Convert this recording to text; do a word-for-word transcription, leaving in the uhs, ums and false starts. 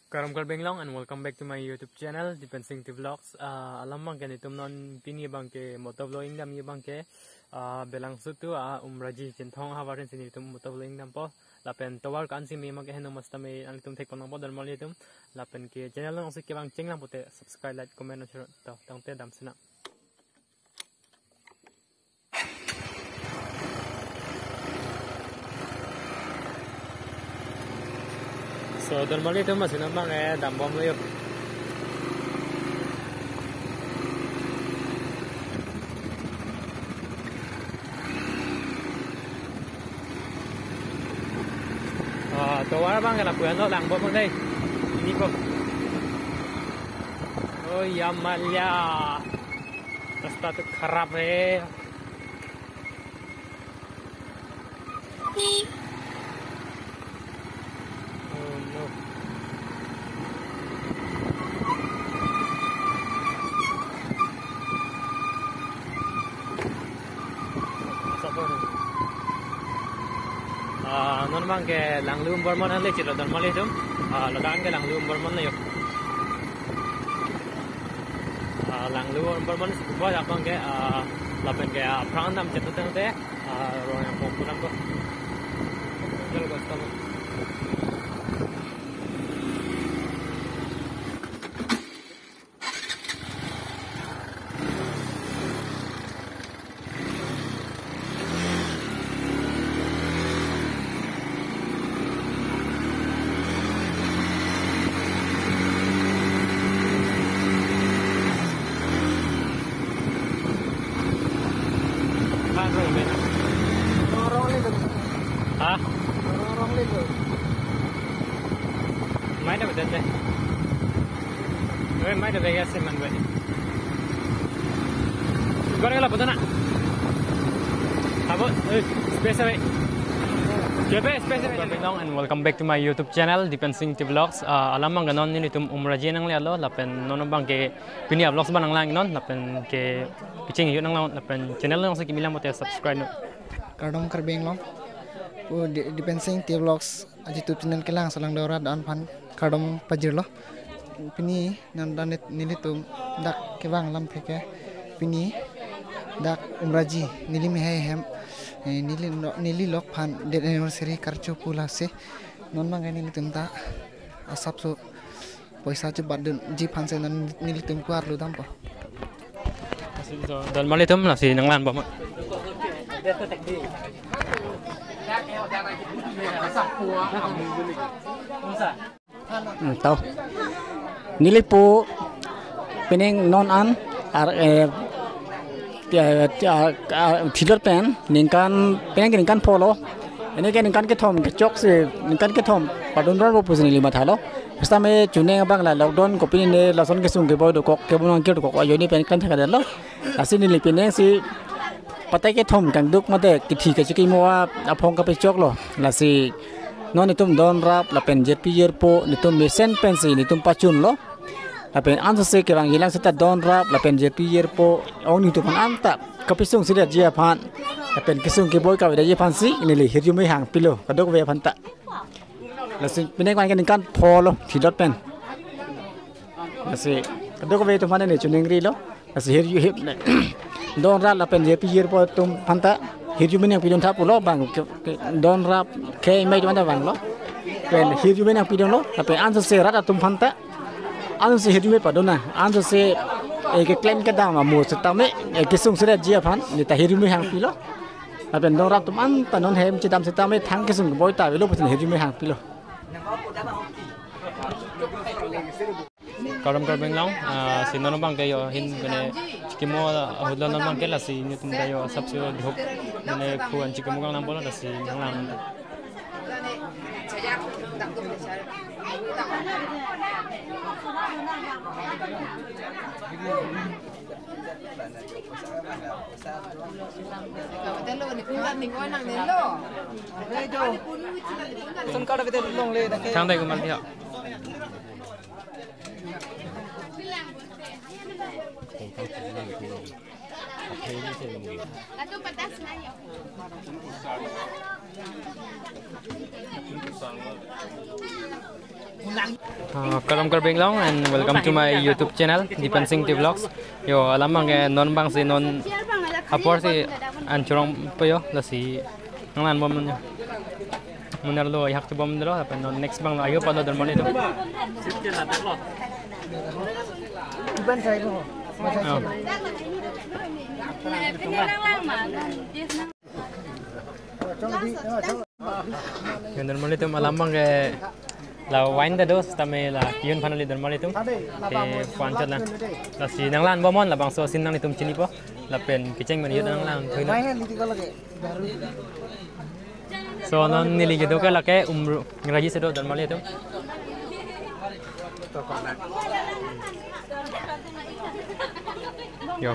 Kardom Karbi Anglong and welcome back to my YouTube channel, Dipensing T Vlogs. Ah, alam abangke nelitum non pini abangke motovlog ingdam abangke, ah, Belangso to, ah, Umraji Chinthong ahavar pensi nelitum motovlog ingdampo. Lapen tovar ko-an si me abangke heno masta me nanglitum thekpon nangpo donmarlitum. Lapen ke channel along si kevang chenglang pote subscribe, like, comment, and share to tangte damsinang. So, donmarlitum, masi non abangke dambomlo yo. Ah, tovar abangke lapu-an lo, langbom dei. Ini ko. Oh, ya malia. Rasta to kharap hai. Oh no. Ah, non abangke Langlu Umbormon ale chiro donmarlitum. Ah, ladak ke Langlu Umbormon lo yo. Ah, Langlu Umbormon si buat abangke, ah, lapen ke, ah, aphrang dam chetong tangte, ah, rong yang pok pulang ko. Jal ko stop. Ha? Mai na betul deh. Eh, mai na bega seman gue. Goreng lah, betul nak? Apa? Eh, space away. J P, space away. Karbi Anglong and welcome back to my YouTube channel, Dipensing T Vlogs. Ah, alam abangke non nelitum Umraji nanglelo, lapen non abangke pini avlogs abang nanglang non, lapen ke kecheng yo nanglang, lapen channel along si kimi lang pote subscribe non. Kardom Karbi Anglong. Oh, Di-, Dipensing T Vlogs aji YouTube channel kelang salang dora dan aphan kardom pajirlo. Pini non dan nelitum dak kevang alamthe ke pini dak Umraji neli mehai ahem, eh, neli lo-, neli lok aphan death anniversary karcho pu lasi non abangke nelitum ta asapso poisa chebatdunji aphan si non nelitum kuar lo dampo. Donmarlitum, lasi nanglangbom. Hmm, tau. Neli po penang non an ar, eh, eh, eh, ah, thilot pen ningkan, penang ke ningkan pho lo. Pini ke ningkan kethom kechok si ningkan kethom padun ron bo pusi neli mathalo. Sitame chuneng abang la lockdown kopine lason kesung keboi dokok, keboi nangkir dokok ajoine pen klemthek lo. Lasi neli penang si patai kethom kangduk mate kithi kachikimo aphong kapechoklo. Lasi non nelitum donrap lapen jirpi jirpo nelitum mesen pensi nelitum pachunlo. Lapen ansose kevang ilang seta donrap lapen jirpi jirpo ong nelitum aphan anta kapesung sidatji aphan lapen kesung keboi kavedaji aphan si neli hirjume hangpilo kadokave aphan ta. Lasi penang abangke ningkan pho lo thilot pen. Lasi kadokave atum aphan neli chuningrilo. Lasi hirju hip ne. Donrap lapen jirpi jirpo atum aphan ta hirjume nangpidun tha pulo bang ke, ke, donrap ke mai atum aphan ta vanglo. Pen hirjume nangpidunlo. Lapen ansose rat atum aphan ta ansose hirjume padun nang. Ansose, eh, keklem kedam amo sitame, eh, kesung sidatji aphan neli ta hirjume hangpilo. Lapen donrap atum anta non hem chedam sitame thang kesung keboi ta avelo pusi neli hirjume hangpilo. Kardom Karbi Anglong, ah, si non abangke yo hin mane chikimo ahut lo non abangke lasi nelitum ta yo asapso dhok mane phu an chikimo kanglang pulo lasi kanglang. Thang dai kumal dia. Uh, Karam Karbi Anglong and welcome to my YouTube channel, Dipen Sing T Vlogs. Yo, alam abang, eh, non abang si non apor si an chorong po yo, lasi nanglangbom yo. Munar lo, ihak chebom lo, lapen non next abang lo, ayo palo dormali atum. Iban saya po. Oh. Yo, dormali atum alam abang ke la wine ta do, sitame la ki-un aphan kali dormali atum. Ke puan chot la. Lasi nanglangbom non, labangso asin nanglitum chinipo. Lapen kecheng pen yo nanglang thoi na. So non neli kedo ke lake umru ngraji si do dormali atum. Yo.